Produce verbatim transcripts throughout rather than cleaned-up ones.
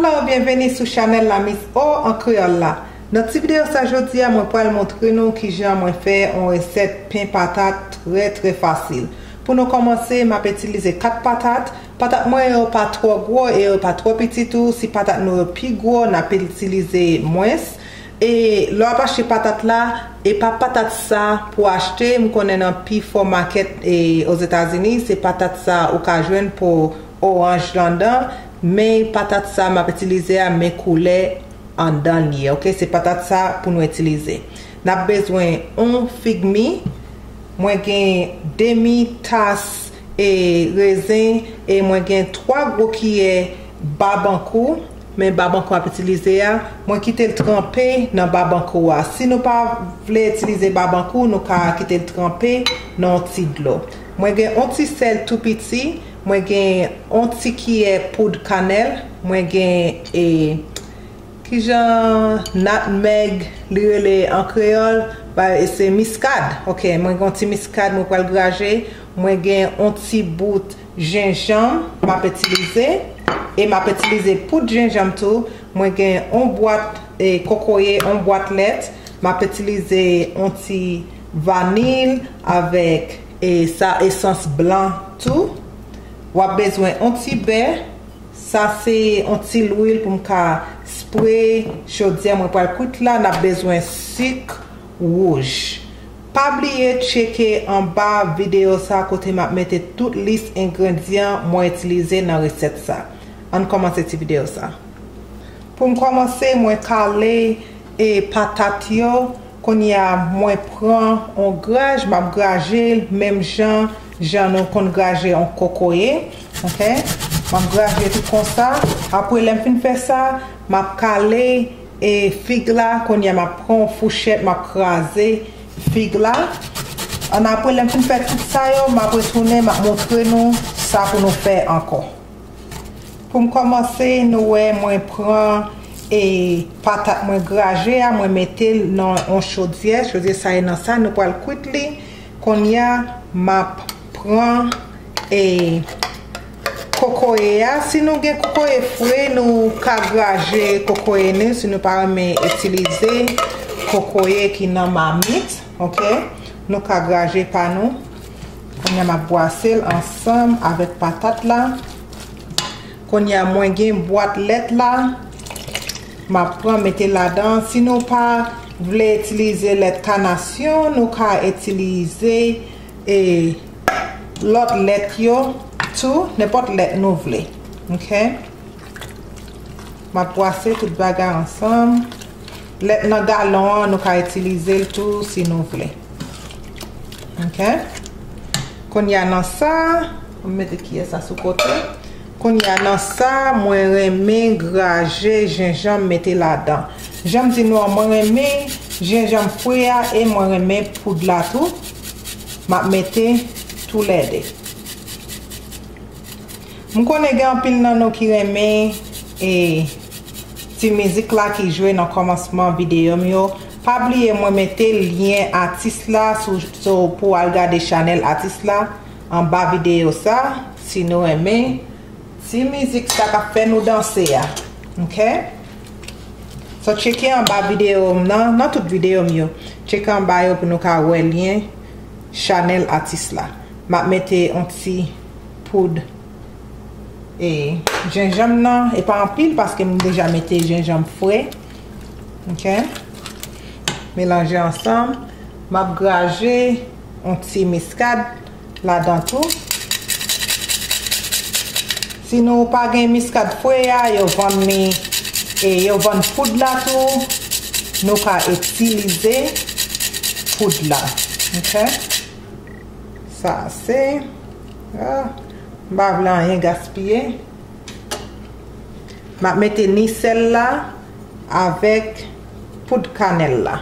Hello, byenveni sou chanèl la Miss O an kreyòl la. Nan ti videyo sa jodi a, mwen pral montre nou kijan mwen fè yon resèt pen patat trè, trè fasil. Pou nou kòmanse, m ap itilize kat patat. Patat mwen yo pa twò gwo e yo pa twò piti tou. Si patat nou yo pi gwo, n ap itilize mwens. E lè w ap achte patat la, e pa patat sa pou achte, m konnen nan pi fò makèt e Ozetazini, se patat sa ou ka jwenn pou oranj landan, men patat sa m ap itilize a, men koulè anndan l ye, oke? Se patat sa pou nou itilize. N ap bezwen yon fig mi, mwen gen demi tas e rezen, e mwen gen twa gwo kiyè babankou, men babankou ap itilize a, mwen kite l tranpe nan babankou a. Si nou pa vle itilize babankou, nou ka kite l tranpe nan yon ti dlo. Mwen gen yon ti sèl tou piti, mwen gen yon ti kiyè poud kanèl, mwen gen, e, kijan natmèg li rele an kreyòl, ba, e se miskad. Oke, mwen gen yon ti miskad mwen pral graje, mwen gen yon ti bout jenjanm m ap itilize, e m ap itilize poud jenjanm tou. Mwen gen yon bwat, e, kokoye, yon bwat lèt, m ap itilize yon ti vanil avèk, e, sa esans blan tou. W ap bezwen yon ti bè, sa se yon ti lwil pou m ka spre chodyè mwen pral kwit la. N ap bezwen sik wouj. Pa bliye tcheke anba videyo sa kote m ap mete tout lis engredyan mwen itilize nan resèt sa. Ann kòmanse ti videyo sa. Pou m kòmanse, mwen kale e patat yo. Kounye a, mwen pran yon graj, m ap graje l menm jan, jan nou konn graje yon kokoye. Oke? M ap graje tout konsa. Apre, lè m fin fè sa, m ap kale e fig la. Kounye a, m ap pran yon fouchèt, m ap kraze fig la. Ann apre, lè m fin fè tout sa yo, m ap retounen, m ap montre nou sa pou nou fè ankò. Pou m kòmanse, nou wè mwen pran e patat mwen graje a, mwen mete l nan yon chodyè. Chodyè sa e nan sa, nou pral kwit li. Kounye a, m ap pran e kokoye a. Si nou gen kokoye fre, nou ka graje kokoye nou. Si nou pa renmen itilize kokoye ki nan mamit, oke? Nou ka graje pa nou. Kounye a, m ap bwase l ansanm avèk patat la. Kounye a, mwen gen bwat lèt la. M ap pran mete ladan. Si nou pa vle itilize lèt kanasyon, nou ka itilize e lòt lèt yo tou, nenpòt lèt nou vle. Oke? M ap bwase tout bagay ansanm. Lèt nan galon an, nou ka itilize l tou si nou vle. Oke? Kounye a nan sa, m mete kiyè sa sou kote. Kounye a nan sa, mwen renmen graje jenjanm mete ladan. Jan m di nou an, mwen renmen jenjanm fre a e mwen renmen poud la tou. M ap mete toulède. M konnen gen anpil nan nou ki renmen e ti mizik la ki jwe nan kòmansman videyo m yo. Pa bliye mwen mete lyen atis la sou, sou pou al gade chanèl atis la anba videyo sa, si nou renmen ti mizik sa k ap fè nou danse a. Oke? So, tcheke anba videyo m nan, nan tout videyo m yo. Tcheke anba yo pou nou ka wè lyen chanèl atis la. M ap mete yon ti poud e jenjanm nan, e pa anpil paske m deja mete jenjanm fre. Oke? Melanje ansanm. M ap graje yon ti miskad ladan tou. Si nou pa gen miskad fre a, yo vann li, e yo vann poud la tou. Nou ka itilize poud la. Oke? Sa ase. Ah, m pa vle anyen gaspiye. M ap mete ni sèl la avèk poud kanèl la.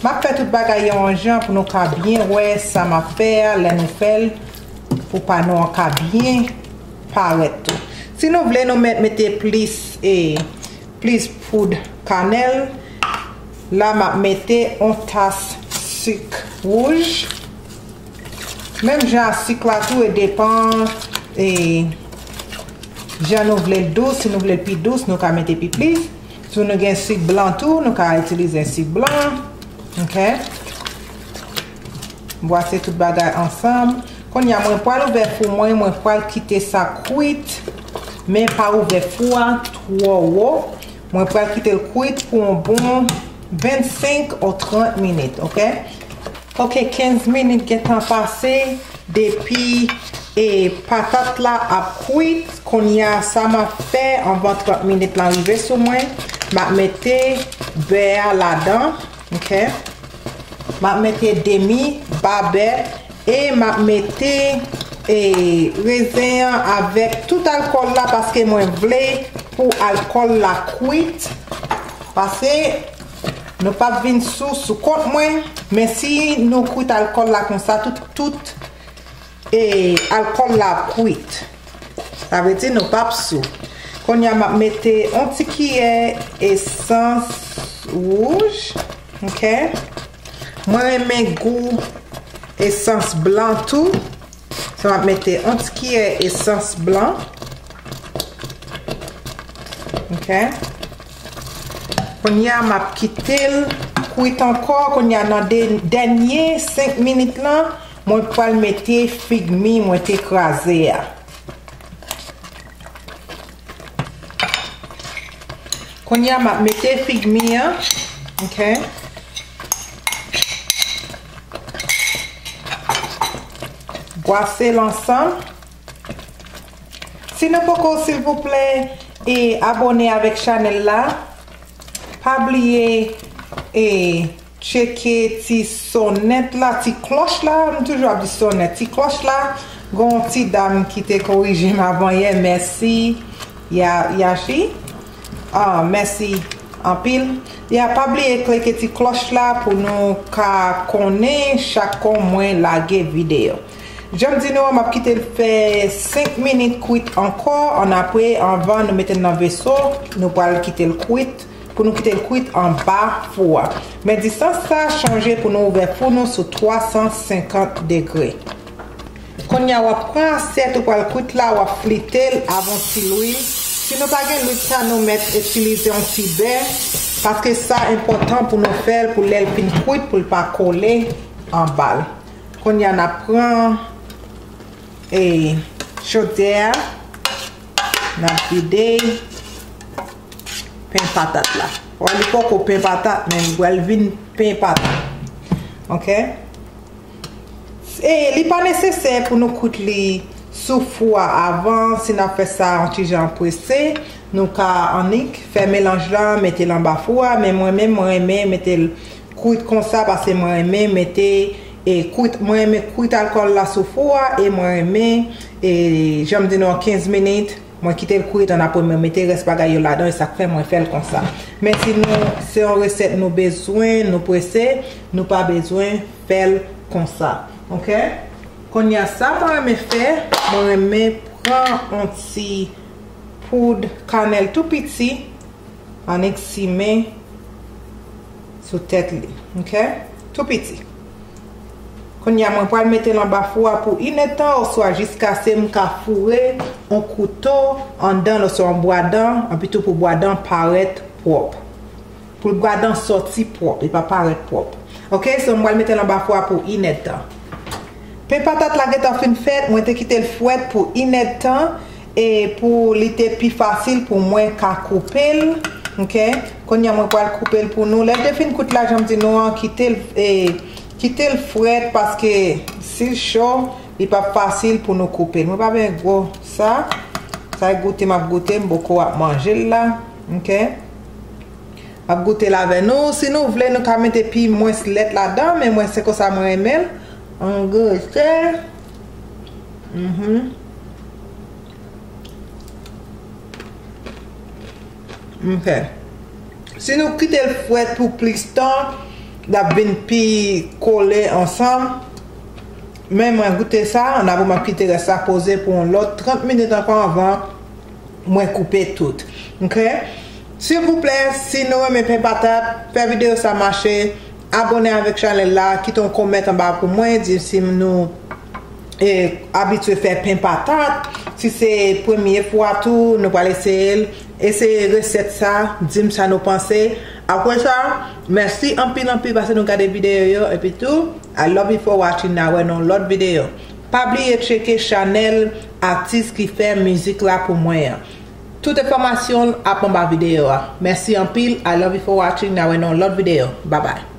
M ap fè tout bagay yo yon jan pou nou ka byen wè sa m ap fè a, lè nou fè l, pou pa nou an ka byen parèt tou. Si nou vle, nou mèt mete plis, e, plis poud kanèl. La, m ap mete yon tas sik wouj. Menm jan a sik la tou, e depan, e, jan nou vle l dous. Si nou vle l pi dous, nou ka mete pi plis. Si nou gen sik blan tou, nou ka itilize sik blan. Ok. Bwase tout bagay ansanm. Kounye a, mwen pral ouvè fou mwen, mwen pral kite sa kwit. Men pa ouvè fou a twò wo. Mwen pral kite l kwit pou yon bon vennsenk ou trant minit, ok? Ok, kenz minit gentan pase depi e patat la ap kwit. Kounye a, sa m ap fè anvan trant minit lan rive sou mwen, m ap mete bè a ladan, ok? M ap mete demi ba bè e m ap mete e rezen an avèk tout alkòl la, paske mwen vle pou alkòl la kwit. Paske nou p ap vin sou sou kont mwen, men si nou kwit alkòl la konsa, tout, tout e alkòl la ap kwit. Sa vle di nou p ap sou. Kounye a, m ap mete yon ti kiyè esans wouj. Ok. Mwen renmen gou esans blan tou. So, m ap mete yon ti kiyè esans blan. Ok. Kounye a, m ap kite l kwit ankò. Kounye a, nan de, dènye senk minit lan, mwen pral mete fig mi mwen te kraze a. Kounye a, m ap mete fig mi an. Ok. Bwase l ansanm. Si nou poko, silvouplè, e abòne avèk chanèl la, pa bliye e tcheke ti sonèt la, ti klòch la, m toujou ap di sonèt, ti klòch la. Gon ti dam ki te korije m avan yè, mèsi, Ya-, Yashi. Ah, mèsi anpil. Ya, pa bliye klike ti klòch la pou nou ka konnen chak kon mwen lage videyo. Jan m di nou an, m ap kite l fè senk minit kwit ankò. Annapre, anvan nou mete l nan veso, nou pral kite l kwit. Pou nou kite l kwit anba fou a. Men distans sa chanje pou nou ouvè fou nou sou twa san senkant degre. Kounye a, w ap pran asyèt ou pral kwit la, w ap flite l avon ti lwil. Si nou pa gen lwil sa, nou mèt itilize yon ti bè, paske sa enpòtan pou nou fè l, pou lè l fin kwit, pou l pa kole anba l. Kounye a, n ap pran, e, chodyè a, n ap vide pen patat la. Wè, li poko pen patat, men li pral vin pen patat. Ok? E li pa nesesè pou nou kwit li sou fou a avan. Si n ap fè sa yon ti jan prese, nou ka annik fè melanj la, mete l anba fou a, men mwen menm, mwen renmen mete l kwit konsa, paske mwen renmen mete, e, kwit, mwen renmen kwit alkòl la sou fou a, e mwen renmen, e, jan m di nou an, kenz minit, mwen kite l kwit, annapre mwen mete rès bagay yo ladan, e sa k fè mwen fè l konsa. Men si nou, se yon resèt nou bezwen, nou prese, nou pa bezwen fè l konsa. Ok? Kounye a, sa mwen renmen fè, mwen renmen pran yon ti poud kanèl tou piti, annik simen sou tèt li. Ok? Tou piti. Kounye a, mwen pral mete l anba fou a pou inèdtan, oswa jiskaske m ka foure yon kouto anndan l, oswa yon bwadan, anpi tou pou bwadan parèt pwòp. Pou l bwadan sòti pwòp, li pa parèt pwòp. Ok, so m pral mete l anba fou a pou inèdtan. Pen patat la gentan fin fèt, mwen te kite l frèt pou inèdtan, e pou li te pi fasil pou mwen ka koupe l. Ok, kounye a mwen pral koupe l pou nou. Lè l te fin kwit la, jan m di nou an, kite l, e, kite l frèt, paske si l cho, li p ap fasil pou nou koupe l. Mwen pa byen gwo sa. Sa e goute m ap goute, m poko ap manje l la. Ok. M ap goute l avè nou. Si nou vle, nou ka mete pi mwens lèt ladan, men mwen se konsa mwen renmen l. An grosè. Mhm. Ok. Si nou kite l frèt pou plis tan, l ap vin pi kole ansanm. Men mwen goute sa, annapre m ap kite rès la poze pou yon lòt trant minit ankò anvan mwen koupe tout. Ok? Silvouplè, si nou renmen pen patat, fè videyo sa mache, abòne avèk chanèl la, kite yon kòmantè anba pou mwen, di si nou e, abitye fè pen patat. Si se premye fwa tou, nou pral eseye l. Eseye resèt sa, di m sa nou panse. Apre sa, mèsi anpil anpil paske nou gade videyo yo. Epi tou, I love you for watching. N a wè nan lòt videyo. Pa bliye tcheke chanèl atis ki fè mizik la pou mwen an. Tout enfòmasyon ap anba videyo a. Mèsi anpil. I love you for watching. N a wè nan lòt videyo. Bye bye.